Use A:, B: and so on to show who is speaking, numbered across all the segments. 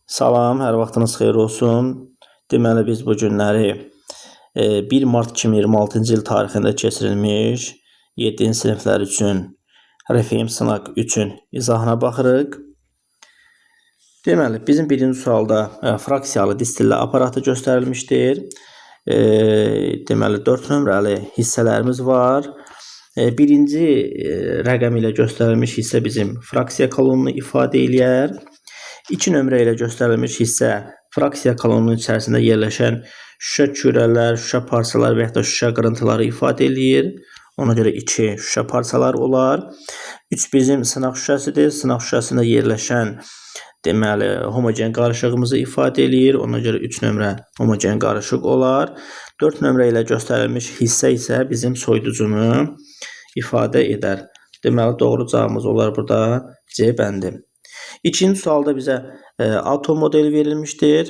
A: Salam, hər vaxtınız xeyir olsun. Deməli biz bu günləri 1 mart 2026-cı il tarixində keçirilmiş 7-ci siniflər üçün RFM sınaq 3-ün izahına baxırıq. Deməli, bizim birinci sualda fraksiyalı distilla aparatı göstərilmişdir. Deməli 4 nömrəli hissələrimiz var. Birinci rəqəm ilə göstərilmiş hissə bizim fraksiya kolonunu ifadə eləyər. 2 nömrə ilə göstərilmiş hissə fraksiya kolonunun içərisində yerləşən şüşə kürələr, şüşə parçalar və yaxud da şüşə qırıntıları ifadə eləyir. Ona görə 2 şüşə parçaları olar. 3 bizim sınaq şüşəsidir. Sınaq şüşəsində yerləşən deməli homogen qarışığımızı ifadə eləyir. Ona görə 3 nömrə homogen qarışıq olar. 4 nömrə ilə göstərilmiş hissə isə bizim soyuducunu ifadə edər. Deməli doğru cavabımız olar burada C bəndi. İkinci sualda bizə atom modeli verilmişdir.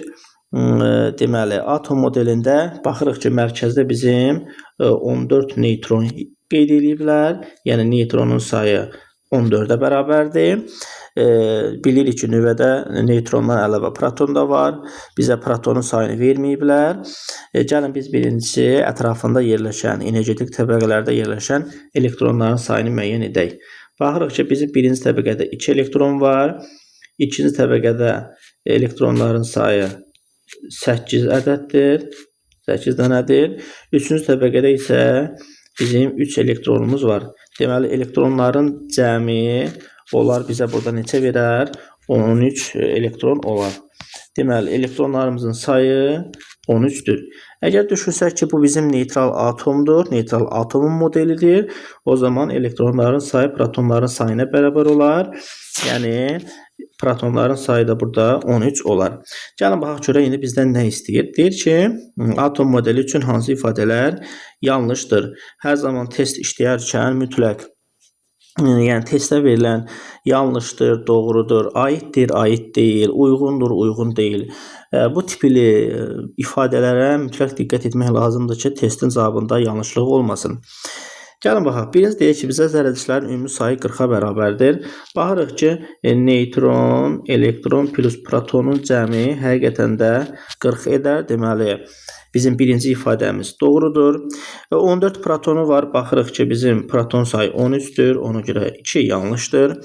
A: Deməli atom modelində baxırıq ki, mərkəzdə bizim 14 neytron qeyd eləyiblər. Yəni neytronun sayı 14-ə bərabərdir. Bilirik ki, nüvədə neytrondan əlavə proton da var. Bizə protonun sayını verməyiblər. Gəlin biz birincisi ətrafında yerləşən, energetik təbəqələrdə yerləşən elektronların sayını müəyyən edək. Baxırıq ki, bizim birinci təbəqədə 2 elektron var. İkinci təbəqədə elektronların sayı 8 ədəddir. 8 dənədir. Üçüncü təbəqədə isə bizim 3 elektronumuz var. Deməli, elektronların cəmi onlar bizə burada neçə verər? 13 elektron olar. Deməli, elektronlarımızın sayı 13-dür. Əgər düşünsək ki, bu bizim neytral atomdur, neytral atomun modelidir, o zaman elektronların sayı protonların sayına bərabər olar. Yəni, protonların sayı da burada 13 olar. Gəlin baxaq görək indi bizdən nə istəyir? Deyir ki, atom modeli üçün hansı ifadələr yanlışdır? Hər zaman test işləyərkən mütləq, yəni testə verilən yanlışdır, doğrudur, aiddir, aid deyil, uyğundur, uyğun deyil. Bu tipli ifadələrə mütləq diqqət etmək lazımdır ki, testin cavabında yanlışlıq olmasın. Gəlin baxaq. Birinci deyir ki, bizə zərrəciklərin ümumi sayı 40-a bərabərdir. Baxırıq ki, neytron, elektron plus protonun cəmi həqiqətən də 40 edər. Deməli, bizim birinci ifadəmiz doğrudur. 14 protonu var. Baxırıq ki, bizim proton sayı 13-dür. Ona görə 2 yanlışdır.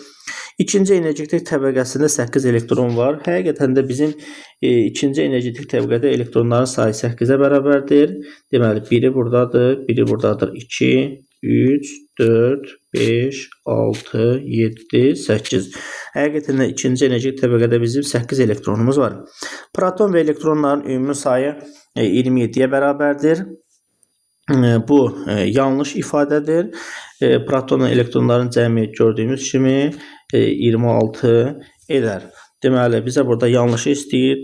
A: İkinci energetik təbəqəsində 8 elektron var. Həqiqətən də bizim ikinci energetik təbəqədə elektronların sayı 8-ə bərabərdir. Deməli, biri buradadır, biri buradadır. 2, 3, 4, 5, 6, 7, 8. Həqiqətən də ikinci energetik təbəqədə bizim 8 elektronumuz var. Proton və elektronların ümumi sayı 27-yə bərabərdir. Bu yanlış ifadədir. Protonla elektronların cəmi gördüyümüz kimi 26 edər. Deməli, bizə burada yanlışı istəyir.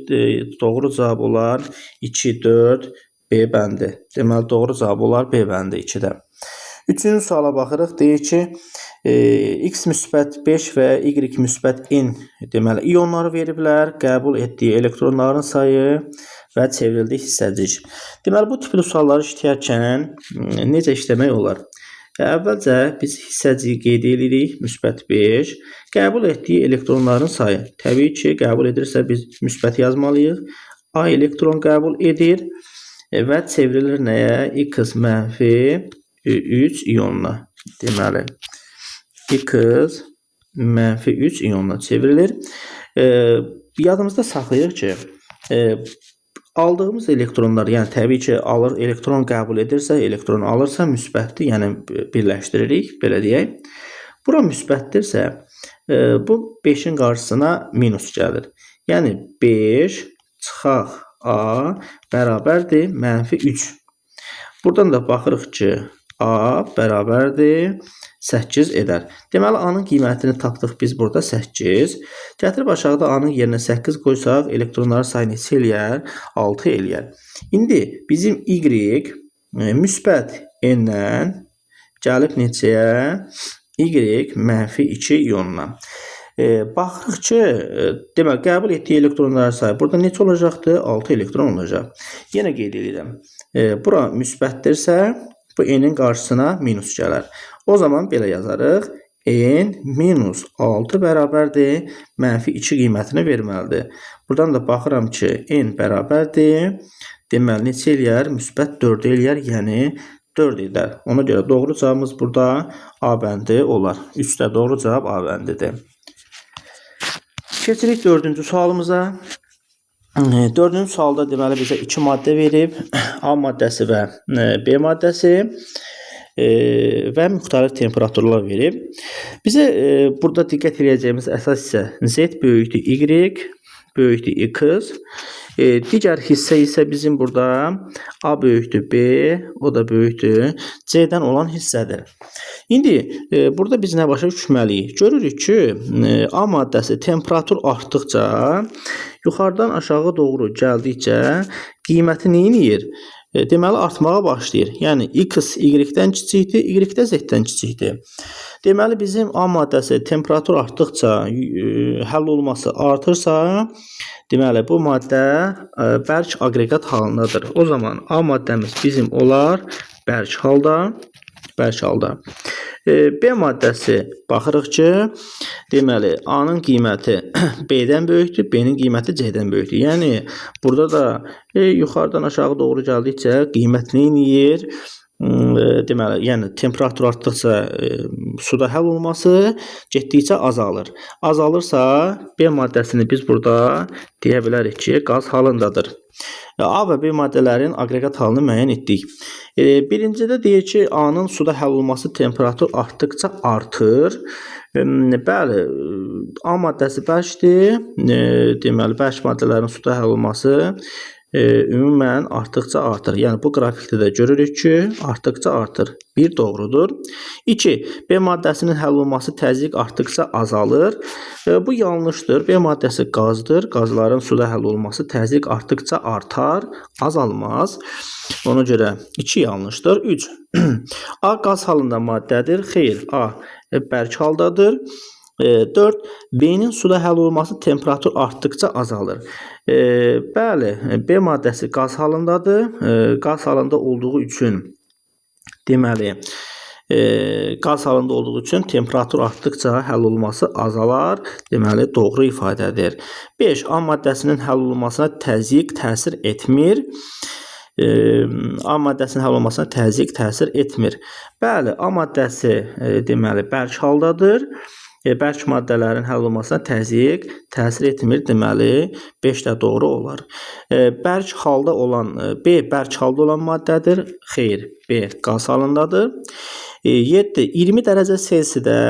A: Doğru cavab olar 2, 4, B bəndi. Deməli, doğru cavab olar B bəndi 2-də. Üçüncü suala baxırıq. Deyir ki, X müsbət 5 və Y müsbət N deməli ionları veriblər. Qəbul etdiyi elektronların sayı və çevrildiyi hissəcik. Deməli, bu tipli sualları işləyərkən necə işləmək olar? Əvvəlcə biz hissəciyi qeyd edirik. Müsbət 5. Qəbul etdiyi elektronların sayı. Təbii ki, qəbul edirsə biz müsbət yazmalıyıq. A elektron qəbul edir və çevrilir nəyə? X mənfi 3 ionuna. Deməli, X mənfi 3 ionuna çevrilir. Yadımızda saxlayırıq ki, aldığımız elektronlar, yəni təbii ki, alır, elektron qəbul edirsə, elektron alırsa müsbətdir, yəni birləşdiririk, belə deyək. Bura müsbətdirsə, bu 5-in qarşısına minus gəlir. Yəni 5 çıxaq A bərabərdir mənfi 3. Buradan da baxırıq ki, A bərabərdir 8 edər. Deməli, A-nın qiymətini tapdıq biz burada 8. Gətirib aşağıda A-nın yerinə 8 qoysaq, elektronların sayı neçə eləyər? 6 eləyər. İndi bizim Y müsbət N-dən gəlib neçəyə? Y mənfi 2 ionuna. Baxırıq ki, deməli, qəbul etdiyi elektronların sayı burada neçə olacaqdır? 6 elektron olacaq. Yenə qeyd edirəm. Bura müsbətdirsə, bu N-in qarşısına minus gələr. O zaman belə yazarıq. N minus 6 bərabərdir mənfi 2 qiymətini verməlidir. Buradan da baxıram ki, N bərabərdir. Deməli, neçə eləyər? Müsbət 4 eləyər, yəni 4 edər. Ona görə doğru cavabımız burada A bəndi olar. 3-də doğru cavab A bəndidir. Keçirik 4-cü sualımıza. 4-cü sualda deməli bizə 2 maddə verib. A maddəsi və B maddəsi və müxtəlif temperaturlar verib. Bizə burada diqqət eləyəcəyimiz əsas hissə Z böyükdür Y, böyükdür X. Digər hissə isə bizim burada A böyükdür B, o da böyükdür C-dən olan hissədir. İndi burada biz nə başa düşməliyik? Görürük ki, A maddəsi temperatur artdıqca, yuxarıdan aşağı doğru gəldikcə qiyməti nə edir? Deməli, artmağa başlayır. Yəni, X Y-dən kiçikdir, Y də Z-dən kiçikdir. Deməli, bizim A maddəsi temperatur artdıqca həll olması artırsa, deməli, bu maddə bərk aqreqat halındadır. O zaman A maddəmiz bizim olar bərk halda. Bərk halda. B maddəsi baxırıq ki, deməli, A-nın qiyməti B-dən böyükdür, B-nin qiyməti C-dən böyükdür. Yəni, burada da yuxarıdan aşağı doğru gəldikcə qiymət nə eləyir? Deməli, yəni temperatur artdıqca suda həll olması getdikcə azalır. Azalırsa B maddəsini biz burada deyə bilərik ki, qaz halındadır. A və B maddələrin aqreqat halını müəyyən etdik. Birincidə deyir ki, A-nın suda həll olması temperatur artdıqca artır. Bəli, A maddəsi bərkdir. Deməli, bərk maddələrin suda həll olması ümumən artdıqca artır. Yəni, bu qrafikdə də görürük ki, artdıqca artır. 1 doğrudur. 2. B maddəsinin həll olması təzyiq artdıqca azalır. Bu yanlışdır. B maddəsi qazdır. Qazların suda həll olması təzyiq artdıqca artar, azalmaz. Ona görə 2 yanlışdır. 3. A qaz halında maddədir. Xeyr, A bərk haldadır. 4. B-nin suda həll olması temperatur artdıqca azalır. Bəli, B maddəsi qaz halındadır. Qaz halında olduğu üçün, deməli, qaz halında olduğu üçün temperatur artdıqca həll olması azalar. Deməli, doğru ifadədir. 5. A maddəsinin həll olmasına təzyiq təsir etmir. A maddəsinin həll olmasına təzyiq təsir etmir. Bəli, A maddəsi deməli, bərk haldadır. Bərk maddələrin həll olmasına təzyiq təsir etmir. Deməli, 5 də doğru olar. Bərk halda olan B bərk halda olan maddədir. Xeyr, B qaz halındadır. 7. 20 dərəcə Selsidə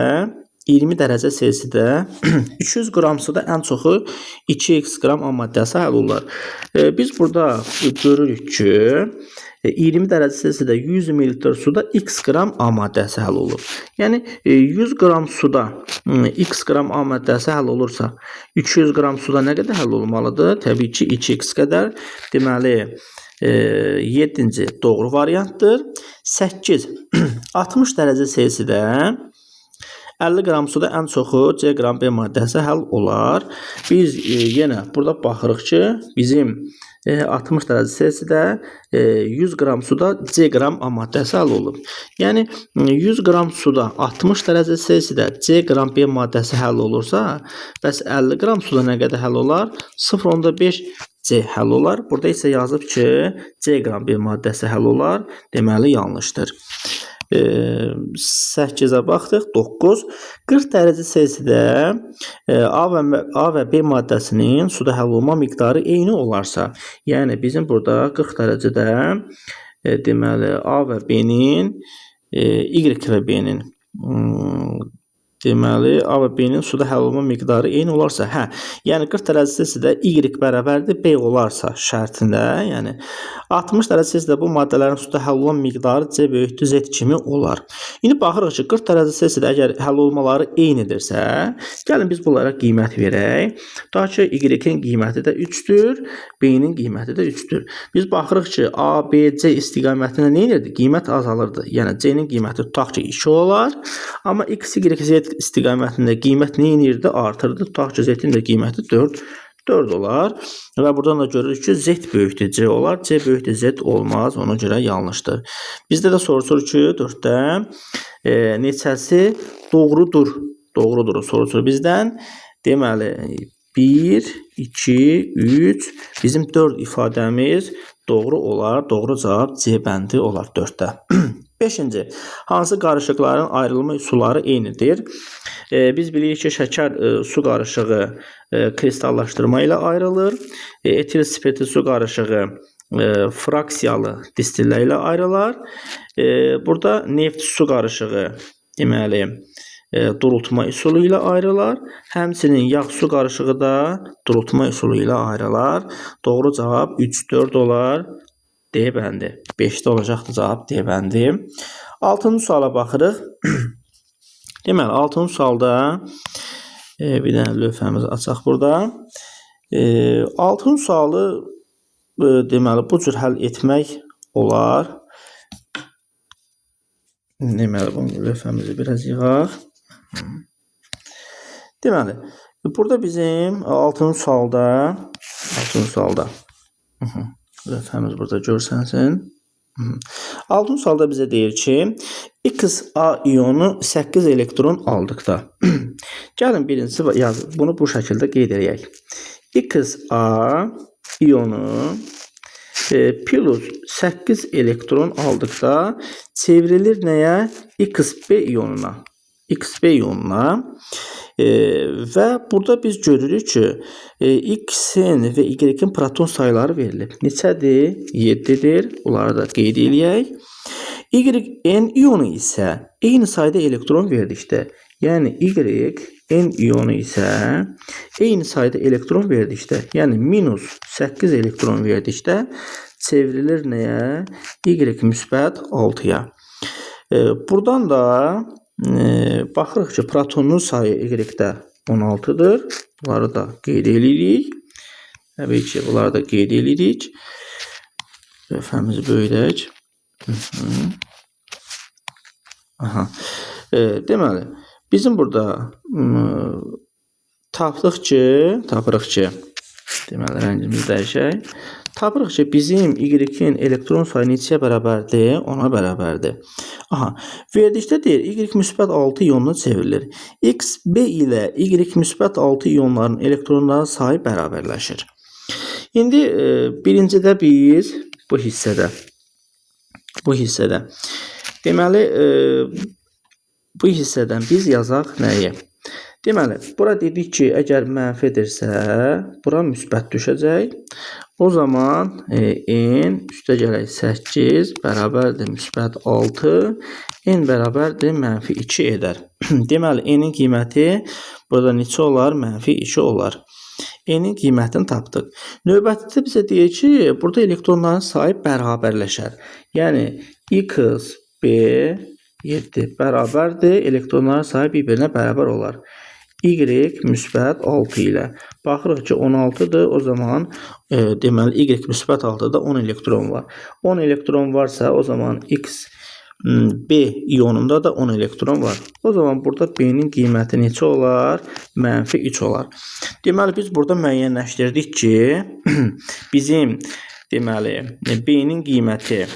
A: 20 dərəcə Selsidə 200 qram suda ən çoxu 2x qram A maddəsi həll olar. Biz burada görürük ki, 20 dərəcə Selsidə 100 ml suda x qram A maddəsi həll olur. Yəni 100 qram suda x qram A maddəsi həll olursa, 200 qram suda nə qədər həll olmalıdır? Təbii ki, 2x qədər. Deməli, 7-ci doğru variantdır. 8. 60 dərəcə Selsidə 50 qram suda ən çoxu C qram B maddəsi həll olar. Biz yenə burada baxırıq ki, bizim 60 dərəcə Selsidə 100 qram suda C qram A maddəsi həll olub. Yəni 100 qram suda 60 dərəcə Selsidə C qram B maddəsi həll olursa, bəs 50 qram suda nə qədər həll olar? 0,5 C həll olar. Burada isə yazıb ki, C qram B maddəsi həll olar. Deməli, yanlışdır. 8-ə baxdıq. 9. 40 dərəcə Selsidə A və B maddəsinin suda həll olma miqdarı eyni olarsa, yəni bizim burada 40 dərəcədə deməli A və B-nin Y və B-nin deməli A və B-nin suda həll olma miqdarı eyni olarsa, yəni 40 dərəcə Selsidə Y bərabərdir B olarsa şərtində, yəni 60 dərəcə Selsidə bu maddələrin suda həll olan miqdarı C böyükdür Z kimi olar. İndi baxırıq ki, 40 dərəcə Selsidə əgər həll olmaları eynidirsə, gəlin biz bunlara qiymət verək. Tutaq ki, Y-in qiyməti də 3-dür, B-nin qiyməti də 3-dür. Biz baxırıq ki, A, B, C istiqamətində nə edirdi? Qiymət azalırdı. Yəni C-nin qiyməti tutaq ki, 2 olar. Amma X, Y, Z istiqamətində qiymət nə edirdi? Artırdı. Tutaq ki, Z-in də qiyməti 4 olar. Və buradan da görürük ki, Z böyükdür C olar. C böyükdür Z olmaz. Ona görə yanlışdır. Bizdə də soruşur ki, 4-də neçəsi doğrudur? Doğrudur soruşur bizdən. Deməli 1, 2, 3 bizim 4 ifadəmiz doğru olar. Doğru cavab C bəndi olar 4-də. 5-ci. Hansı qarışıqların ayrılma üsulları eynidir? Biz bilirik ki, şəkər su qarışığı kristallaşdırma ilə ayrılır. Etil spirti su qarışığı fraksiyalı distillə ilə ayrılar. Burada neft su qarışığı deməli durultma üsulu ilə ayrılar. Həmçinin yağ su qarışığı da durultma üsulu ilə ayrılar. Doğru cavab 3-4 olar. D bəndi. 5-də olacaqdı cavab D bəndi. 6-cı suala baxırıq. Deməli, 6-cı sualda bir dənə lövhəmizi açaq burada. 6-cı sualı deməli bu cür həll etmək olar. Deməli, bu lövhəmizi biraz yığaq. Deməli, burada bizim 6-cı sualda lövhəmiz burada görsənsin. 6-cı sualda bizə deyir ki, XA iyonu 8 elektron aldıqda. Gəlin birincisi yaz, bunu bu şəkildə qeyd eləyək. XA iyonu plus 8 elektron aldıqda çevrilir nəyə? XB iyonuna. XB iyonuna. Və burada biz görürük ki, X-in və Y-in proton sayları verilib. Neçədir? 7-dir. Bunları da qeyd eləyək. YN iyonu isə eyni sayda elektron verdikdə, yəni YN iyonu isə eyni sayda elektron verdikdə, yəni minus 8 elektron verdikdə çevrilir nəyə? Y müsbət 6-ya. Buradan da baxırıq ki, protonun sayı Y-də 16-dır. Bunları da qeyd eləyirik. Təbii ki, bunları da qeyd eləyirik. Lövhəmizi böyüdək. Aha. Deməli, bizim burada tapdıq ki, deməli, rəngimizi dəyişək. Tapırıq ki, bizim Y-in elektron sayı neçəyə bərabərdir? 10-a bərabərdir. Aha, verdikdə deyir, Y müsbət 6 iyonuna çevrilir. X, B ilə Y müsbət 6 iyonların elektronların sayı bərabərləşir. İndi birincidə biz bu hissədə, deməli, bu hissədən biz yazaq nəyi? Deməli, bura dedik ki, əgər mənfidirsə, bura müsbət düşəcək. O zaman n üstə gələk 8 bərabərdir müsbət 6, n bərabərdir mənfi 2 edər. Deməli, n-in qiyməti burada neçə olar? Mənfi 2 olar. N-in qiymətini tapdıq. Növbətidə bizə deyir ki, burada elektronların sayı bərabərləşər. Yəni, x, b, 7 bərabərdir. Elektronların sayı bir-birinə bərabər olar. Y müsbət 6 ilə. Baxırıq ki, 16-dır. O zaman deməli, Y müsbət 6-da 10 elektron var. 10 elektron varsa, o zaman X, B iyonunda da 10 elektron var. O zaman burada B-nin qiyməti neçə olar? Mənfi 3 olar. Deməli, biz burada müəyyənləşdirdik ki, bizim deməli, B-nin qiyməti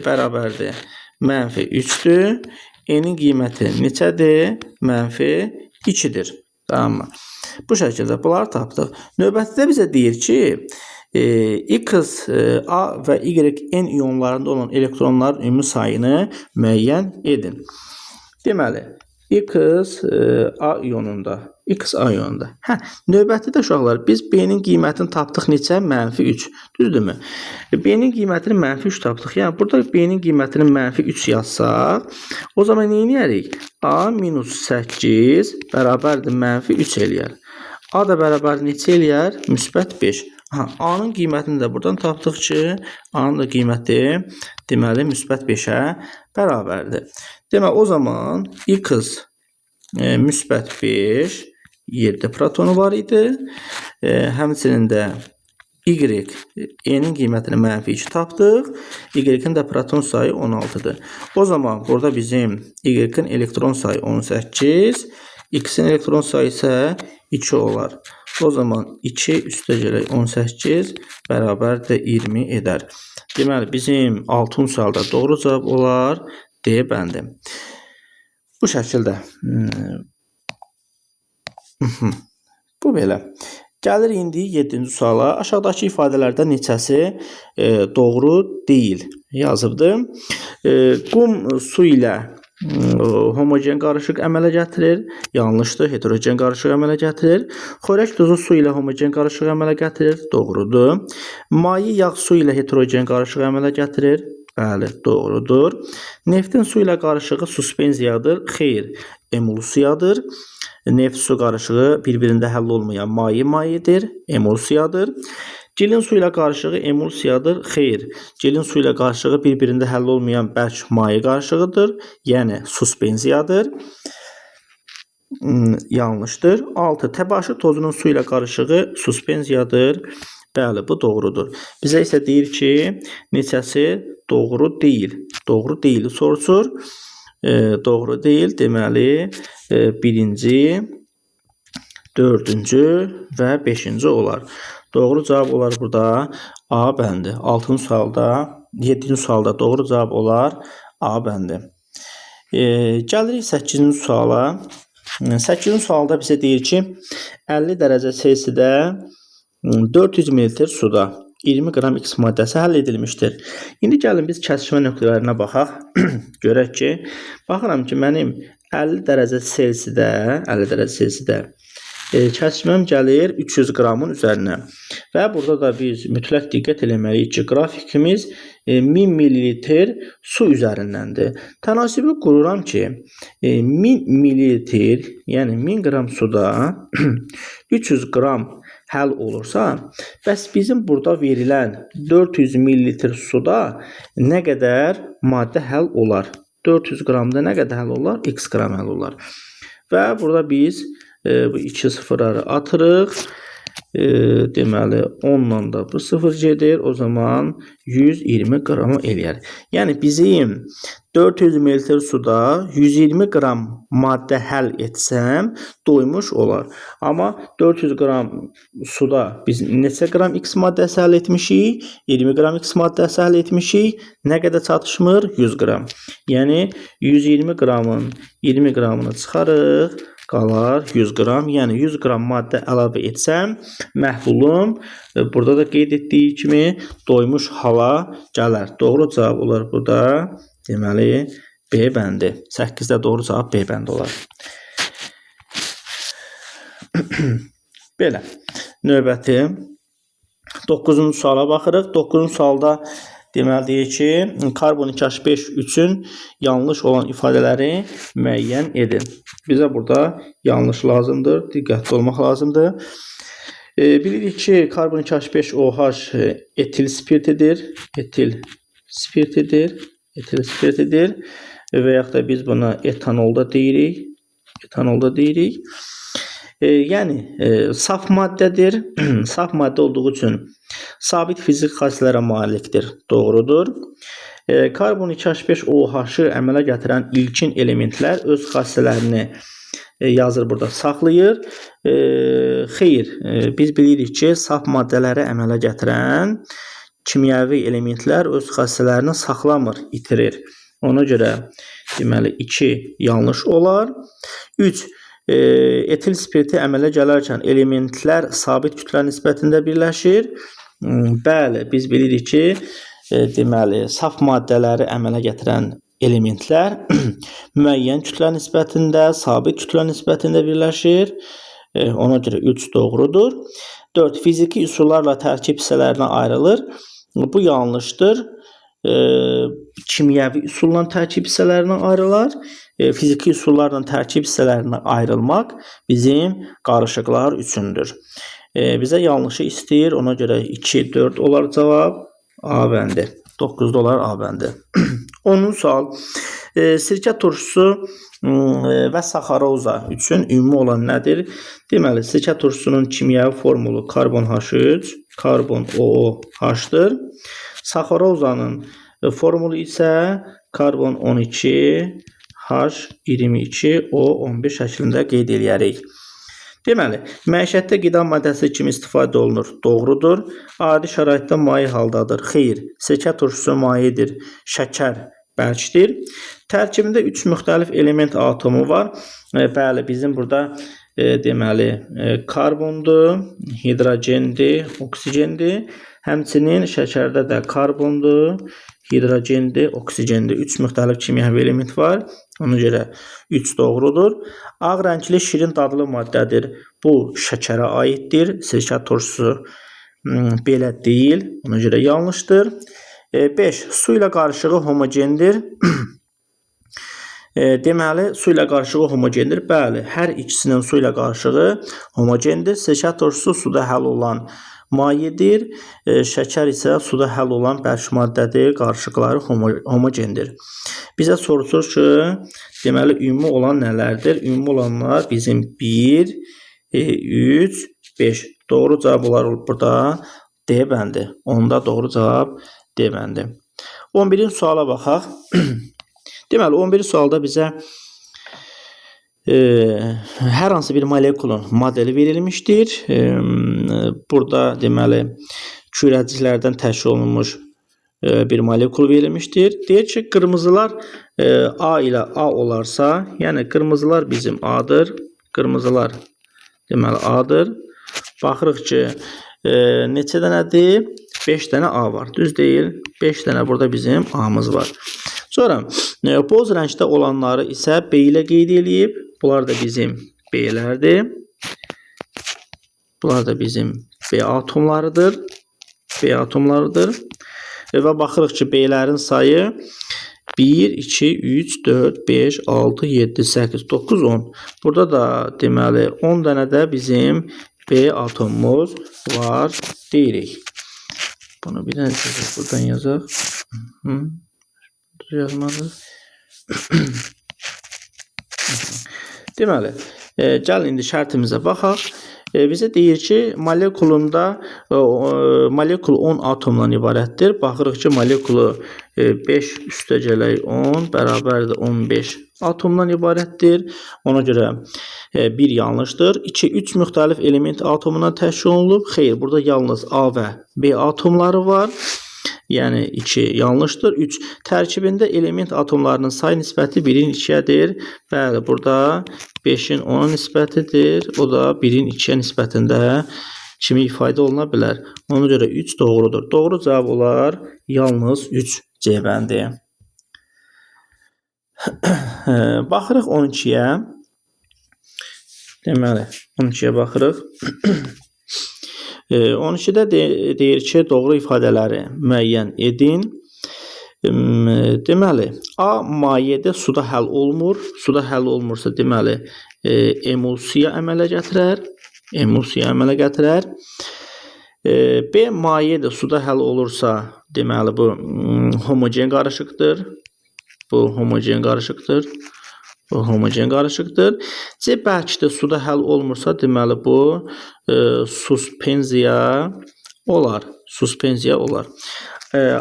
A: bərabərdir mənfi 3-dür. N-in qiyməti neçədir? Mənfi 2-dir. Tamam mı? Bu şəkildə bunları tapdıq. Növbətidə bizə deyir ki, X, A və Y, N iyonlarında olan elektronların ümumi sayını müəyyən edin. Deməli, X, A iyonunda. X, A iyonunda. Hə, növbətidə uşaqlar, biz B-nin qiymətini tapdıq neçə? Mənfi 3. Düzdürmü? B-nin qiymətini mənfi 3 tapdıq. Yəni, burada B-nin qiymətini mənfi 3 yazsaq, o zaman nə eləyərik? A minus 8 bərabərdir mənfi 3 eləyər. A da bərabər neçə eləyər? Müsbət 5. Aha, A-nın qiymətini də buradan tapdıq ki, A-nın da qiyməti deməli müsbət 5-ə bərabərdir. Deməli, o zaman X müsbət 5 7 protonu var idi. Həmçinin də Y, N-in qiymətini mənfi 2 tapdıq. Y-in də proton sayı 16-dır. O zaman burada bizim Y-in elektron sayı 18, X-in elektron sayı isə 2 olar. O zaman 2 üstə gələk 18 bərabərdir 20 edər. Deməli, bizim 6-cı sualda doğru cavab olar D bəndi. Bu şəkildə. Bu belə. Gəlir indi 7-ci suala. Aşağıdakı ifadələrdə neçəsi doğru deyil yazıbdır. Qum su ilə homogen qarışıq əmələ gətirir. Yanlışdır. Heterogen qarışıq əmələ gətirir. Xörək duzu su ilə homogen qarışıq əmələ gətirir. Doğrudur. Maye yağ su ilə heterogen qarışıq əmələ gətirir. Bəli, doğrudur. Neftin su ilə qarışığı suspenziyadır. Xeyr, emulsiyadır. Neft su qarışığı bir-birində həll olmayan maye mayedir, emulsiyadır. Gelin su ilə qarışığı emulsiyadır. Xeyr, gelin su ilə qarışığı bir-birində həll olmayan bərk maye qarışığıdır, yəni suspenziyadır. Yanlışdır. 6. Təbaşir tozunun su ilə qarışığı suspenziyadır. Bəli, bu doğrudur. Bizə isə deyir ki, neçəsi doğru deyil. Doğru deyil soruşur. Doğru deyil. Deməli, birinci, dördüncü və beşinci olar. Doğru cavab olar burada A bəndi. 6-cı sualda, 7-ci sualda doğru cavab olar A bəndi. Gəlirik 8-ci suala. 8-ci sualda bizə deyir ki, 50 dərəcə Selsidə 400 ml suda 20 qram X maddəsi həll edilmişdir. İndi gəlin biz kəsişmə nöqtələrinə baxaq. Görək ki, baxıram ki, mənim 50 dərəcə Selsidə, 50 dərəcə Selsidə kəsişməm gəlir 300 qramın üzərinə. Və burada da biz mütləq diqqət eləməliyik ki, qrafikimiz 1000 ml su üzərindəndir. Tənasibi qururam ki, 1000 ml, yəni 1000 qram suda 300 qram həll olursa, bəs bizim burada verilən 400 ml suda nə qədər maddə həll olar? 400 qramda nə qədər həll olar? X qram həll olar. Və burada biz bu iki sıfırları atırıq. Deməli 10-la da bu sıfır gedir. O zaman 120 qram eləyər. Yəni bizim 400 ml suda 120 qram maddə həll etsəm doymuş olar. Amma 400 qram suda biz neçə qram X maddəsi həll etmişik? 20 qram X maddəsi həll etmişik. Nə qədər çatışmır? 100 qram. Yəni 120 qramın 20 qramını çıxarıq. Qalar 100 qram. Yəni 100 qram maddə əlavə etsəm, məhlulum burada da qeyd etdiyi kimi doymuş hala gələr. Doğru cavab olar burada. Deməli B bəndi. 8-də doğru cavab B bəndi olar. Belə. Növbəti 9-cu suala baxırıq. 9-cu sualda deməli deyir ki, karbon 2H5 üçün yanlış olan ifadələri müəyyən edin. Bizə burada yanlış lazımdır, diqqətli olmaq lazımdır. Bilirik ki, karbon 2H5OH etil spirtidir, etil spirtidir, etil spirtidir və yaxud da biz buna etanol da deyirik, etanol da deyirik. Yəni saf maddədir. Saf maddə olduğu üçün sabit fiziki xassələrə malikdir. Doğrudur. Karbon 2H5OH-ı əmələ gətirən ilkin elementlər öz xassələrini yazır burada saxlayır. Xeyr, biz bilirik ki, saf maddələri əmələ gətirən kimyəvi elementlər öz xassələrini saxlamır, itirir. Ona görə deməli 2 yanlış olar. 3 etil spirti əmələ gələrkən elementlər sabit kütlə nisbətində birləşir. Bəli, biz bilirik ki, deməli saf maddələri əmələ gətirən elementlər müəyyən kütlə nisbətində, sabit kütlə nisbətində birləşir. Ona görə 3 doğrudur. 4. Fiziki üsullarla tərkib hissələrinə ayrılır. Bu yanlışdır. Kimyəvi üsulla tərkib hissələrinə ayrılar. Fiziki üsullarla tərkib hissələrinə ayrılmaq bizim qarışıqlar üçündür. Bizə yanlışı istəyir. Ona görə 2, 4 olar cavab. A bəndi. 9-da olar A bəndi. 10-cu sual. Sirkə turşusu və saxaroza üçün ümumi olan nədir? Deməli, sirkə turşusunun kimyəvi formulu karbon H3, karbon OOH-dır. Saxarozanın formulu isə karbon 12 H22O11 şəklində qeyd eləyərik. Deməli, məişətdə qida maddəsi kimi istifadə olunur. Doğrudur. Adi şəraitdə maye haldadır. Xeyr, sirkə turşusu mayedir. Şəkər bərkdir. Tərkibində 3 müxtəlif element atomu var. Bəli, bizim burada deməli karbondur, hidrogendir, oksigendir. Həmçinin şəkərdə də karbondur, hidrogendir, oksigendir. 3 müxtəlif kimyəvi element var. Ona görə 3 doğrudur. Ağ rəngli şirin dadlı maddədir. Bu şəkərə aiddir. Sirkə turşusu belə deyil. Ona görə yanlışdır. 5. Su ilə qarışığı homogendir. Deməli, su ilə qarışığı homogendir. Bəli, hər ikisinin su ilə qarışığı homogendir. Sirkə turşusu suda həll olan mayedir. Şəkər isə suda həll olan bərk maddədir. Qarışıqları homogendir. Bizə soruşur ki, deməli, ümumi olan nələrdir? Ümumi olanlar bizim 1, 3, 5. Doğru cavab olar burada D bəndi. Onda doğru cavab D bəndi. 11-ci suala baxaq. Deməli, 11-ci sualda bizə hər hansı bir molekulun modeli verilmişdir. Burada deməli kürəciklərdən təşkil olunmuş bir molekul verilmişdir. Deyir ki, qırmızılar A ilə A olarsa, yəni qırmızılar bizim A-dır. Qırmızılar deməli A-dır. Baxırıq ki, neçə dənədir? 5 dənə A var. Düz deyil. 5 dənə burada bizim A-mız var. Sonra boz rəngdə olanları isə B ilə qeyd eləyib. Bunlar da bizim B-lərdir. Bunlar da bizim B atomlarıdır. B atomlarıdır. Və baxırıq ki, B-lərin sayı 1, 2, 3, 4, 5, 6, 7, 8, 9, 10. Burada da deməli 10 dənə də bizim B atomumuz var deyirik. Bunu bir dənə buradan yazaq. Yazmadıq. Deməli, gəlin indi şərtimizə baxaq. Bizə deyir ki, molekulunda molekul 10 atomdan ibarətdir. Baxırıq ki, molekulu 5 üstəgələk 10 bərabərdir 15 atomdan ibarətdir. Ona görə 1 yanlışdır. 2, 3 müxtəlif element atomundan təşkil olunub. Xeyr, burada yalnız A və B atomları var. Yəni 2 yanlışdır. 3. Tərkibində element atomlarının say nisbəti 1-in 2-yədir. Bəli, burada 5-in 10-a nisbətidir. O da 1-in 2-yə nisbətində kimi ifadə oluna bilər. Ona görə 3 doğrudur. Doğru cavab olar yalnız 3 C bəndi. Baxırıq 12-yə. Deməli, 12-yə baxırıq. 12-də deyir ki, doğru ifadələri müəyyən edin. Deməli, A mayedə suda həll olmur. Suda həll olmursa, deməli, emulsiya əmələ gətirər. Emulsiya əmələ gətirər. B mayedə suda həll olursa, deməli, bu homogen qarışıqdır. Bu homogen qarışıqdır. Bu homogen qarışıqdır. C bərkdir, suda həll olmursa, deməli bu suspenziya olar. Suspenziya olar.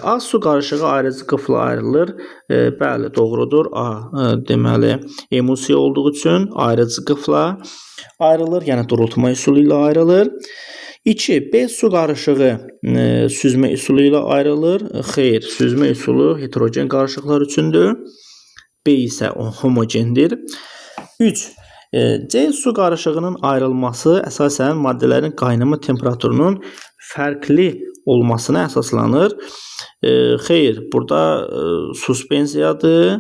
A: A su qarışığı ayrıcı qıfla ayrılır. Bəli, doğrudur. A deməli emulsiya olduğu üçün ayrıcı qıfla ayrılır, yəni durultma üsulu ilə ayrılır. 2. B su qarışığı süzmə üsulu ilə ayrılır. Xeyr, süzmə üsulu heterogen qarışıqlar üçündür. B isə homogendir. 3. C su qarışığının ayrılması əsasən maddələrin qaynama temperaturunun fərqli olmasına əsaslanır. Xeyr, burada suspensiyadır.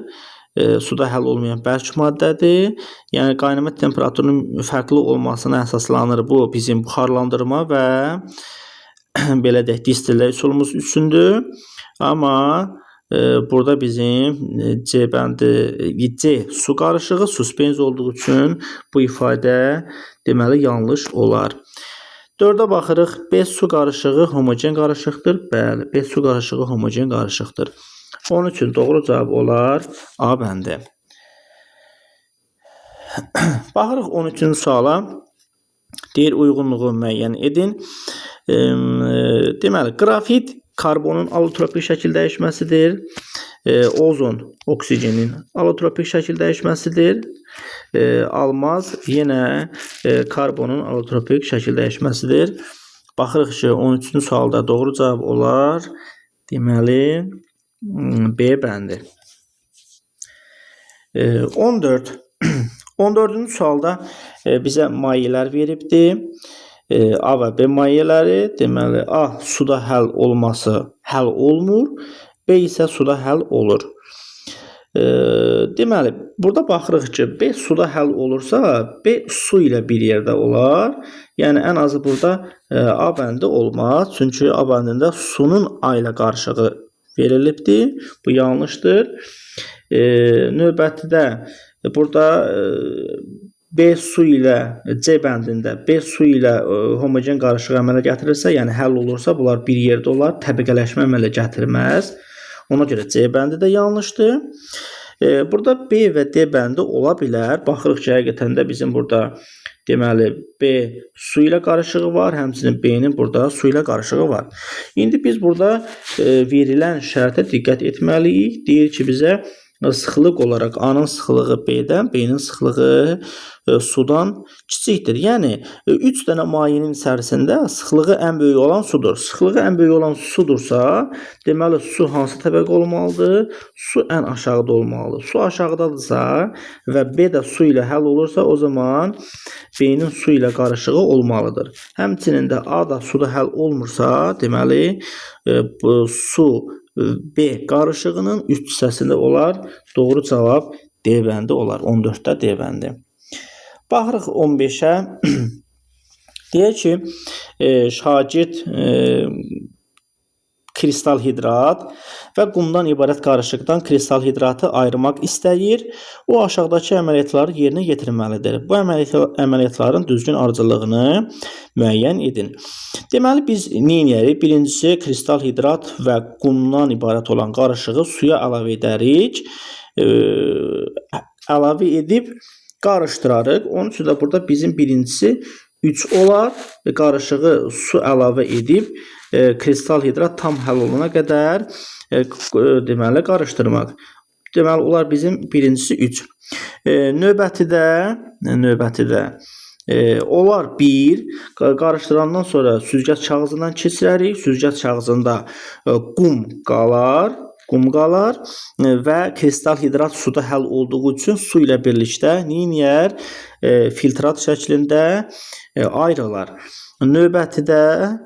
A: Suda həll olmayan bərk maddədir. Yəni qaynama temperaturunun fərqli olmasına əsaslanır. Bu bizim buxarlandırma və belə deyək, distillə üsulumuz üçündür. Amma burada bizim C bəndi C su qarışığı suspenziya olduğu üçün bu ifadə deməli yanlış olar. 4-ə baxırıq. B su qarışığı homogen qarışıqdır. Bəli, B su qarışığı homogen qarışıqdır. Onun üçün doğru cavab olar A bəndi. Baxırıq 13-cü suala. Deyir uyğunluğu müəyyən edin. Deməli, qrafit karbonun allotropik şəkil dəyişməsidir. Ozon oksigenin allotropik şəkil dəyişməsidir. Almaz yenə karbonun allotropik şəkil dəyişməsidir. Baxırıq ki, 13-cü sualda doğru cavab olar. Deməli, B bəndi. 14. 14-cü sualda bizə mayələr veribdir. A və B mayələri. Deməli, A suda həll olması həll olmur. B isə suda həll olur. Deməli, burada baxırıq ki, B suda həll olursa, B su ilə bir yerdə olar. Yəni, ən azı burada A bəndi olmaz. Çünki A bəndində sunun A ilə qarışığı verilibdir. Bu yanlışdır. Növbətidə burada B su ilə C bəndində B su ilə homogen qarışıq əmələ gətirirsə, yəni həll olursa, bunlar bir yerdə olar, təbəqələşmə əmələ gətirməz. Ona görə C bəndi də yanlışdır. Burada B və D bəndi ola bilər. Baxırıq ki, həqiqətən də bizim burada deməli B su ilə qarışığı var, həmçinin B-nin burada su ilə qarışığı var. İndi biz burada verilən şərtə diqqət etməliyik. Deyir ki, bizə sıxlıq olaraq A-nın sıxlığı B-dən, B-nin sıxlığı sudan kiçikdir. Yəni 3 dənə mayenin içərisində sıxlığı ən böyük olan sudur. Sıxlığı ən böyük olan sudursa, deməli su hansı təbəqə olmalıdır? Su ən aşağıda olmalıdır. Su aşağıdadırsa və B də su ilə həll olursa, o zaman B-nin su ilə qarışığı olmalıdır. Həmçinin də A da suda həll olmursa, deməli su B qarışığının üst hissəsində olar. Doğru cavab D bəndi olar. 14-də D bəndi. Baxırıq 15-ə. Deyək ki, şagird kristal hidrat və qumdan ibarət qarışıqdan kristal hidratı ayırmaq istəyir. O aşağıdakı əməliyyatları yerinə yetirməlidir. Bu əməliyyatların düzgün ardıcıllığını müəyyən edin. Deməli biz nə edərik? Birincisi kristal hidrat və qumdan ibarət olan qarışığı suya əlavə edərik. Əlavə edib qarışdırarıq. Onun üçün də burada bizim birincisi 3 olar. Qarışığı su əlavə edib kristal hidrat tam həll olana qədər deməli qarışdırmaq. Deməli olar bizim birincisi 3. Növbətidə olar 1. Qarışdırandan sonra süzgəc kağızından keçirərik. Süzgəc kağızında qum qalar. Qum qalar və kristal hidrat suda həll olduğu üçün su ilə birlikdə nə eləyər? Filtrat şəklində ayrılar. Növbətidə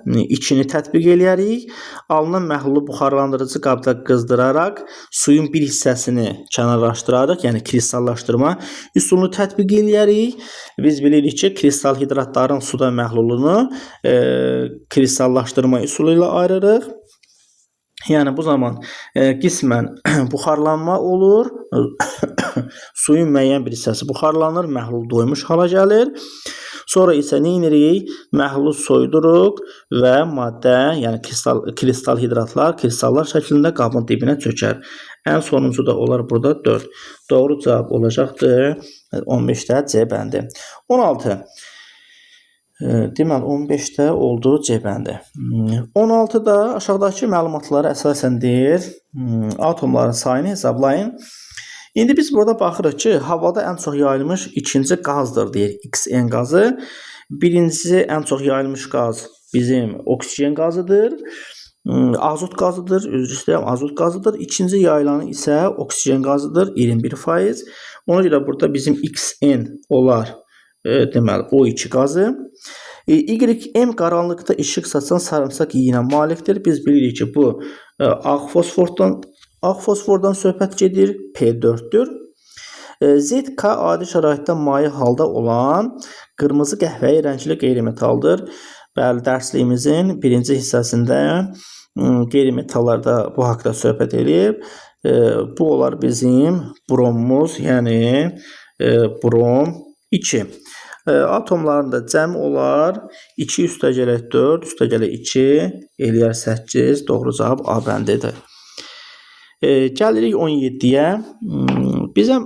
A: 2-ni tətbiq eləyərik. Alınan məhlulu buxarlandırıcı qabda qızdıraraq suyun bir hissəsini kənarlaşdırarıq, yəni kristallaşdırma üsulunu tətbiq eləyərik. Biz bilirik ki, kristal hidratların suda məhlulunu kristallaşdırma üsulu ilə ayırırıq. Yəni bu zaman qismən buxarlanma olur. Suyun müəyyən bir hissəsi buxarlanır, məhlul doymuş hala gəlir. Sonra isə nə edirik? Məhlulu soyuduruq və maddə, yəni kristal hidratlar kristallar şəklində qabın dibinə çökər. Ən sonuncu da olar burada 4. Doğru cavab olacaqdır 15-də C bəndi. 16. Deməli 15-də oldu C bəndi. 16-da aşağıdakı məlumatlara əsasən deyir, atomların sayını hesablayın. İndi biz burada baxırıq ki, havada ən çox yayılmış ikinci qazdır deyir, XN qazı. Birincisi ən çox yayılmış qaz bizim oksigen qazıdır. Azot qazıdır, üzr istəyirəm, azot qazıdır. İkinci yayılanı isə oksigen qazıdır, 21%. Ona görə burada bizim XN olar, deməli O2 qazı. YM qaranlıqda işıq saçan sarımsaq yeyinə malikdir. Biz bilirik ki, bu ağ fosfordan söhbət gedir, P4-dür. ZK adi şəraitdə maye halda olan qırmızı qəhvəyi rəngli qeyri-metaldır. Bəli, dərsliyimizin birinci hissəsində qeyri-metallarda bu haqda söhbət eləyib. Bu olar bizim bromumuz, yəni brom 2. Atomların da cəmi olar 2 üstəgələk 4 üstəgələk 2 eləyər 8. Doğru cavab A bəndidir. Gəlirik 17-yə. Bizə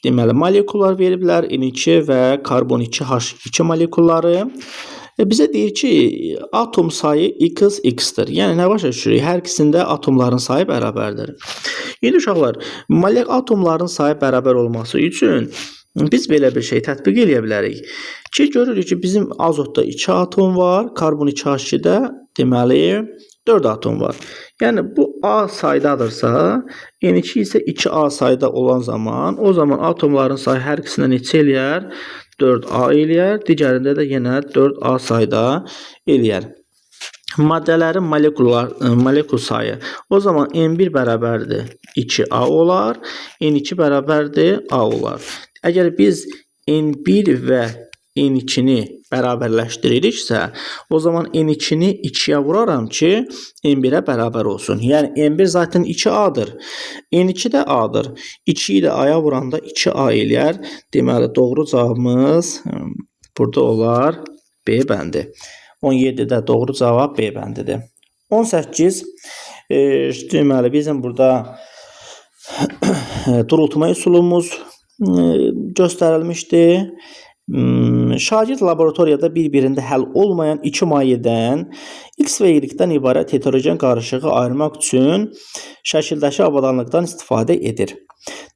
A: deməli molekullar veriblər. N2 və karbon 2H2 molekulları. Bizə deyir ki, atom sayı X X-dir. Yəni nə başa düşürük? Hər ikisində atomların sayı bərabərdir. İndi uşaqlar, atomların sayı bərabər olması üçün Biz belə bir şey tətbiq eləyə bilərik ki, görürük ki, bizim azotda 2 atom var, karbon 2H2-də deməli 4 atom var. Yəni bu A saydadırsa, N2 isə 2A sayda olan zaman, o zaman atomların sayı hər ikisində neçə eləyər? 4A eləyər. Digərində də yenə 4A sayda eləyər. Maddələrin molekul sayı. O zaman N1 bərabərdir 2A olar, N2 bərabərdir A olar. Əgər biz N1 və N2-ni bərabərləşdiririksə, o zaman N2-ni 2-yə vuraram ki, N1-ə bərabər olsun. Yəni N1 zaten 2A-dır. N2 də A-dır. 2-yi də A-ya vuranda 2A eləyər. Deməli, doğru cavabımız burada olar B bəndi. 17-də doğru cavab B bəndidir. 18 deməli, bizim burada durultma üsulumuz göstərilmişdi. Şagird laboratoriyada bir-birində həll olmayan iki mayedən X və Y-dən ibarət heterogen qarışığı ayırmaq üçün şəkildəki avadanlıqdan istifadə edir.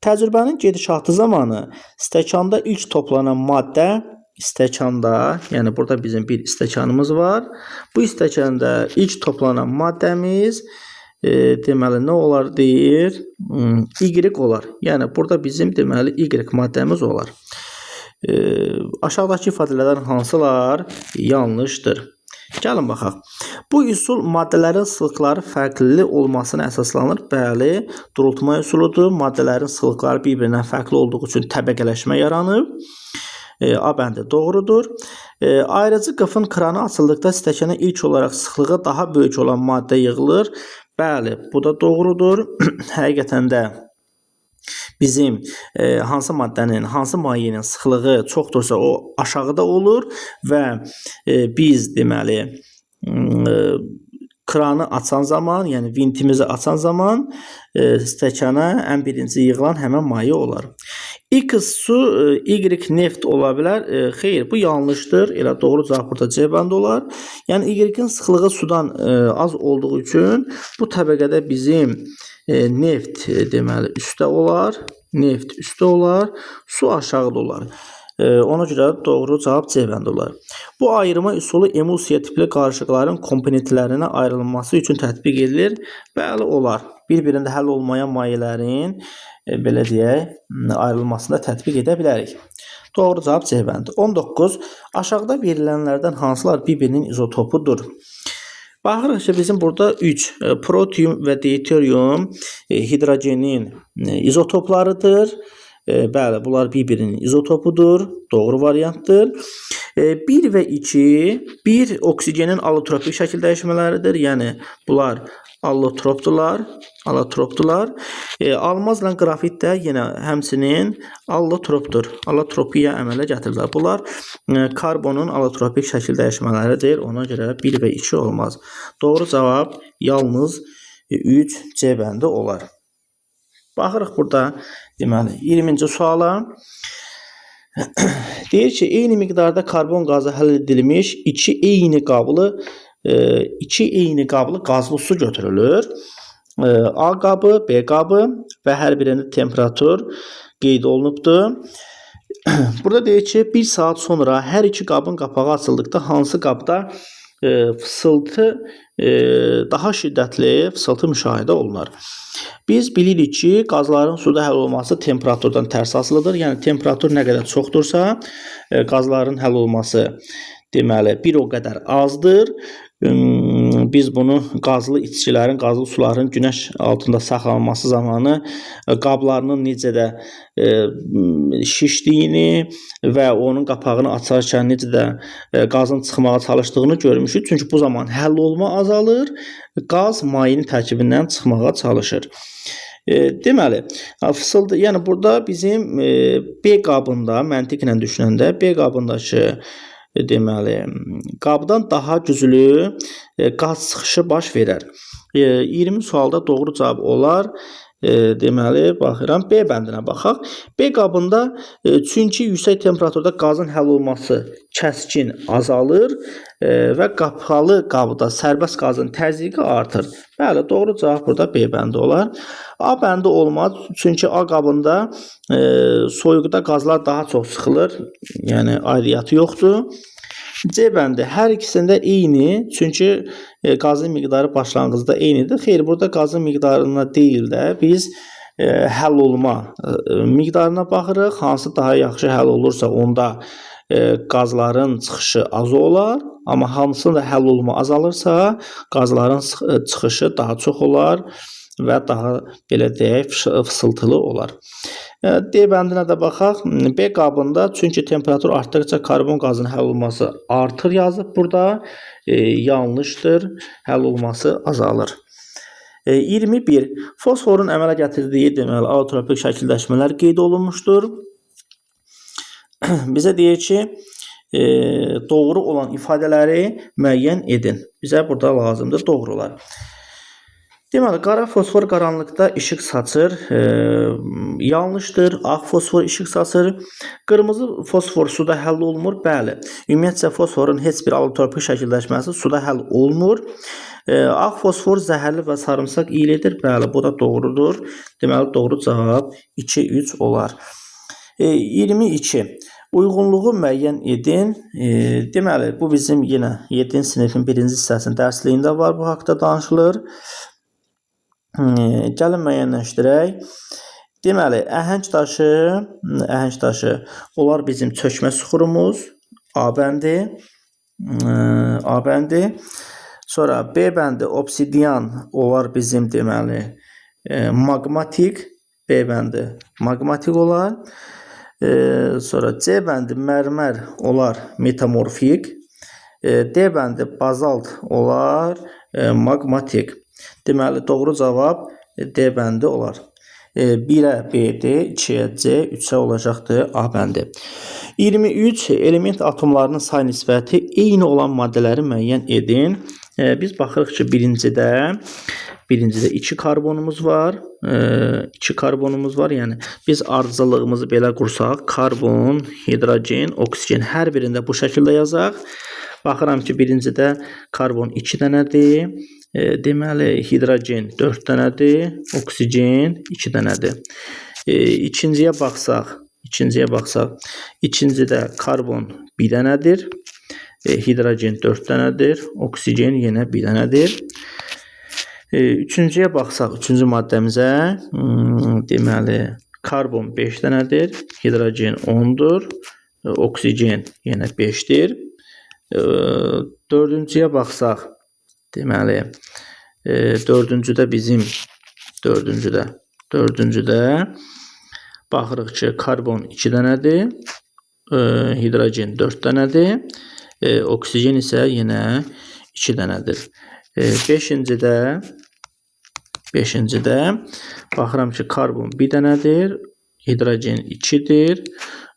A: Təcrübənin gedişatı zamanı stəkanda ilk toplanan maddə stəkanda, yəni burada bizim bir stəkanımız var. Bu stəkanda ilk toplanan maddəmiz deməli nə olar deyir? Y olar. Yəni burada bizim deməli Y maddəmiz olar. Aşağıdakı ifadələrdən hansılar yanlışdır? Gəlin baxaq. Bu üsul maddələrin sıxlıqları fərqli olmasına əsaslanır. Bəli, durultma üsuludur. Maddələrin sıxlıqları bir-birindən fərqli olduğu üçün təbəqələşmə yaranır. A bəndi doğrudur. Ayrıcı qıfın kranı açıldıqda stəkana ilk olaraq sıxlığı daha böyük olan maddə yığılır. Bəli, bu da doğrudur. Həqiqətən də bizim hansı maddənin, hansı mayenin sıxlığı çoxdursa o aşağıda olur və biz deməli kranı açan zaman, yəni vintimizi açan zaman stəkana ən birinci yığılan həmən maye olar. X su, Y neft ola bilər. Xeyr, bu yanlışdır. Elə doğru cavab burada C bəndi olar. Yəni Y-in sıxlığı sudan az olduğu üçün bu təbəqədə bizim neft deməli üstdə olar. Neft üstdə olar, su aşağıda olar. Ona görə doğru cavab C bəndi olar. Bu ayırma üsulu emulsiya tipli qarışıqların komponentlərinə ayrılması üçün tətbiq edilir. Bəli, olar. Bir-birində həll olmayan mayələrin belə deyək, ayrılmasında tətbiq edə bilərik. Doğru cavab C bəndi. 19. Aşağıda verilənlərdən hansılar bir-birinin izotopudur? Baxırıq ki, bizim burada 3 protium və deuterium hidrogenin izotoplarıdır. Bəli, bunlar bir-birinin izotopudur. Doğru variantdır. 1 və 2, 1 oksigenin allotropik şəkil dəyişmələridir. Yəni bunlar allotropdular. Allotropdular. Almazla qrafit də yenə həmçinin allotropdur. Allotropiya əmələ gətirirlər. Bunlar karbonun allotropik şəkil dəyişmələridir. Ona görə 1 və 2 olmaz. Doğru cavab yalnız 3 C bəndi olar. Baxırıq burada deməli 20-ci suala. Deyir ki, eyni miqdarda karbon qazı həll edilmiş iki eyni qablı qazlı su götürülür. A qabı, B qabı və hər birində temperatur qeyd olunubdur. Burada deyir ki, 1 saat sonra hər iki qabın qapağı açıldıqda hansı qabda fısıltı daha şiddətli fısıltı müşahidə olunar. Biz bilirik ki, qazların suda həll olması temperaturdan tərs asılıdır. Yəni temperatur nə qədər çoxdursa, qazların həll olması deməli bir o qədər azdır. Biz bunu qazlı içkilərin, qazlı suların günəş altında saxlanılması zamanı qablarının necə də şişdiyini və onun qapağını açarkən necə də qazın çıxmağa çalışdığını görmüşük. Çünki bu zaman həll olma azalır, qaz mayenin tərkibindən çıxmağa çalışır. Deməli, fısıltı, yəni burada bizim B qabında məntiqlə düşünəndə B qabındakı deməli, qabdan daha güclü qaz çıxışı baş verər. 20 sualda doğru cavab olar. Deməli, baxıram B bəndinə baxaq. B qabında çünki yüksək temperaturda qazın həll olması kəskin azalır və qapalı qabda sərbəst qazın təzyiqi artır. Bəli, doğru cavab burada B bəndi olar. A bəndi olmaz, çünki A qabında soyuqda qazlar daha çox sıxılır, yəni aidiyyatı yoxdur. C bəndi hər ikisində eyni, çünki qazın miqdarı başlanğıcda eynidir. Xeyr, burada qazın miqdarına deyil də biz həll olma miqdarına baxırıq. Hansı daha yaxşı həll olursa onda qazların çıxışı az olar, amma hansında həll olma azalırsa, qazların çıxışı daha çox olar və daha belə deyək fısıltılı olar. D bəndinə də baxaq. B qabında çünki temperatur artdıqca karbon qazının həll olması artır yazıb burada. Yanlışdır. Həll olması azalır. 21. Fosforun əmələ gətirdiyi deməli alotropik şəkilləşmələr qeyd olunmuşdur. Bizə deyir ki, doğru olan ifadələri müəyyən edin. Bizə burada lazımdır doğrular. Deməli, qara fosfor qaranlıqda işıq saçır. Yanlışdır. Ağ fosfor işıq saçır. Qırmızı fosfor suda həll olmur. Bəli. Ümumiyyətcə fosforun heç bir alotropik şəkilləşməsi suda həll olmur. Ağ fosfor zəhərli və sarımsaq iyilidir. Bəli, bu da doğrudur. Deməli, doğru cavab 2-3 olar. 22. Uyğunluğu müəyyən edin. Deməli, bu bizim yenə 7-ci sinifin 1-ci hissəsinin dərsliyində var. Bu haqda danışılır. Gəlin müəyyənləşdirək. Deməli, əhəng daşı, onlar bizim çökmə süxurumuz, A bəndi, A bəndi. Sonra B bəndi obsidian, onlar bizim deməli maqmatik, B bəndi maqmatik olar. Sonra C bəndi mərmər olar metamorfik. D bəndi bazalt olar maqmatik. Deməli, doğru cavab D bəndi olar. 1-ə B-dir, 2-yə C, 3-ə olacaqdır A bəndi. 23. Element atomlarının say nisbəti eyni olan maddələri müəyyən edin. Biz baxırıq ki, birincidə 2 karbonumuz var. 2 karbonumuz var. Yəni biz ardıcıllığımızı belə qursaq, karbon, hidrogen, oksigen hər birində bu şəkildə yazaq. Baxıram ki, birincidə karbon 2 dənədir. Deməli, hidrogen 4 dənədir, oksigen 2 dənədir. İkinciyə baxsaq, ikincidə karbon 1 dənədir, hidrogen 4 dənədir, oksigen yenə 1 dənədir. Üçüncüyə baxsaq, üçüncü maddəmizə, deməli, karbon 5 dənədir, hidrogen 10-dur, oksigen yenə 5-dir. Dördüncüyə baxsaq, deməli, dördüncüdə bizim, dördüncüdə baxırıq ki, karbon 2 dənədir, hidrogen 4 dənədir, oksigen isə yenə 2 dənədir. Beşincidə baxıram ki, karbon 1 dənədir, hidrogen 2-dir,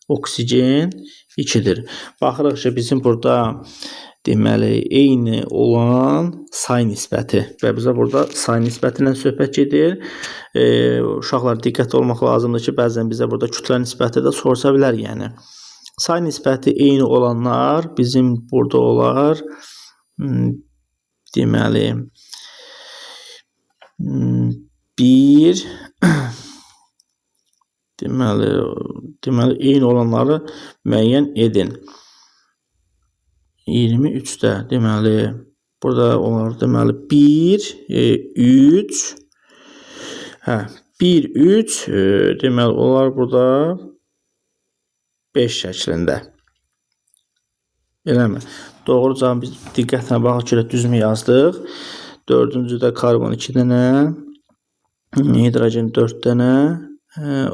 A: oksigen 2-dir. Baxırıq ki, bizim burada deməli, eyni olan say nisbəti və bizə burada say nisbəti ilə söhbət gedir. Uşaqlar diqqətli olmaq lazımdır ki, bəzən bizə burada kütlə nisbəti də soruşa bilər, yəni. Say nisbəti eyni olanlar bizim burada olar. Deməli, 1 deməli eyni olanları müəyyən edin. 23-də deməli burada olar deməli 1 3 hə 1 3 deməli olar burada 5 şəklində. Eləmi? Doğru cavab biz diqqətlə baxaq ki, düzmü yazdıq. Dördüncüdə karbon 2 dənə, hidrogen 4 dənə,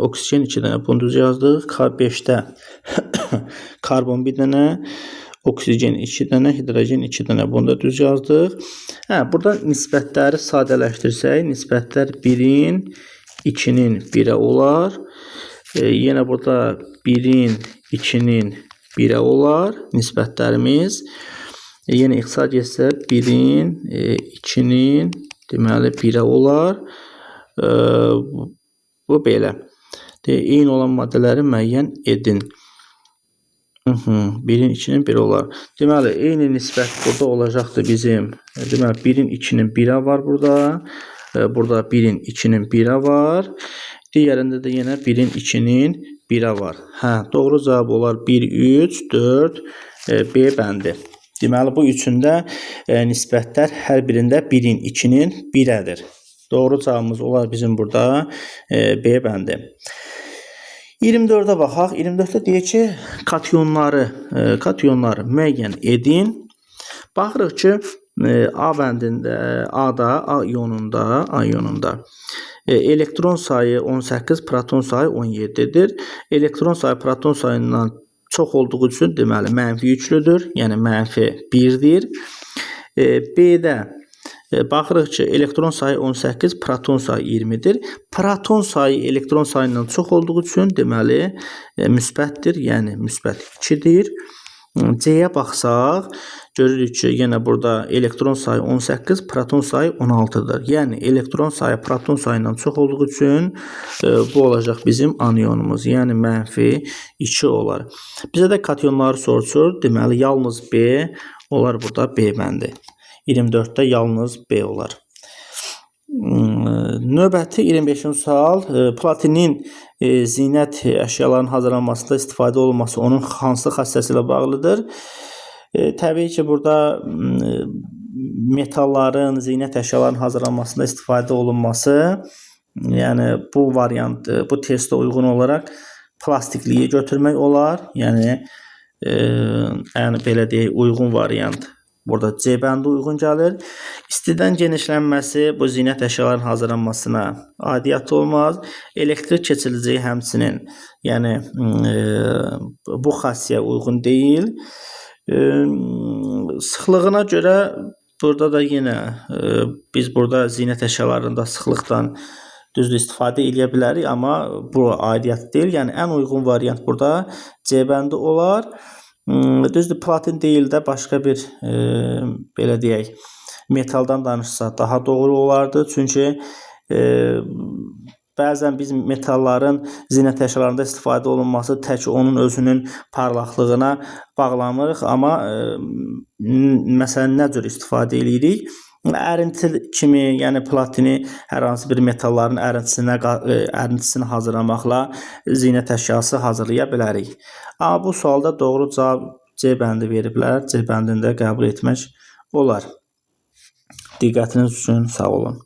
A: oksigen 2 dənə. Bunu düz yazdıq. 5-də karbon 1 dənə, oksigen 2 dənə, hidrogen 2 dənə. Bunu da düz yazdıq. Hə, burada nisbətləri sadələşdirsək, nisbətlər 1-in 2-nin 1-ə olar. Yenə burada 1-in 2-nin 1-ə olar nisbətlərimiz. Yenə ixtisar getsə 1-in 2-nin deməli 1-ə olar. Bu belə. Eyni olan maddələri müəyyən edin. 1-in 2-nin 1 olar. Deməli, eyni nisbət burada olacaqdır bizim. Deməli, 1-in 2-nin 1-ə var burada. Burada 1-in 2-nin 1-ə var. Digərində də yenə 1-in 2-nin 1-ə var. Hə, doğru cavab olar 1, 3, 4, B bəndi. Deməli, bu üçündə nisbətlər hər birində 1-in 2-nin 1-ədir. Doğru cavabımız olar bizim burada B bəndi. 24-ə baxaq. 24-də deyir ki, katyonları müəyyən edin. Baxırıq ki, A bəndində, A-da, A ionunda elektron sayı 18, proton sayı 17-dir. Elektron sayı proton sayından çox olduğu üçün deməli mənfi yüklüdür, yəni mənfi 1-dir. B-də baxırıq ki, elektron sayı 18, proton sayı 20-dir. Proton sayı elektron sayından çox olduğu üçün deməli müsbətdir, yəni müsbət 2-dir. C-yə baxsaq, görürük ki, yenə burada elektron sayı 18, proton sayı 16-dır. Yəni elektron sayı proton sayından çox olduğu üçün bu olacaq bizim anionumuz. Yəni mənfi 2 olar. Bizə də katyonları soruşur. Deməli yalnız B olar burada B bəndi. 24-də yalnız B olar. Növbəti 25-ci sual. Platinin zinət əşyalarının hazırlanmasında istifadə olunması onun hansı xassəsi ilə bağlıdır? Təbii ki, burada metalların, zinət əşyalarının hazırlanmasında istifadə olunması, yəni bu variant, bu testə uyğun olaraq plastikliyi götürmək olar. Yəni belə deyək, uyğun variant. Burada C bəndi uyğun gəlir. İstidən genişlənməsi bu zinət əşyalarının hazırlanmasına aidiyyatı olmaz. Elektrik keçiriciliyi həmçinin, yəni bu xassəyə uyğun deyil. Sıxlığına görə burada da yenə biz burada zinət əşyalarında sıxlıqdan düzdür istifadə eləyə bilərik, amma bu aidiyyatı deyil. Yəni ən uyğun variant burada C bəndi olar. Düzdür, platin deyil də başqa bir belə deyək, metaldan danışsa daha doğru olardı. Çünki bəzən biz metalların zinət əşyalarında istifadə olunması tək onun özünün parlaqlığına bağlamırıq, amma məsələn nə cür istifadə eləyirik? Ərinti kimi, yəni platini hər hansı bir metalların ərintisini hazırlamaqla zinət əşyası hazırlaya bilərik. Amma bu sualda doğru cavab C bəndi veriblər. C bəndini də qəbul etmək olar. Diqqətiniz üçün sağ olun.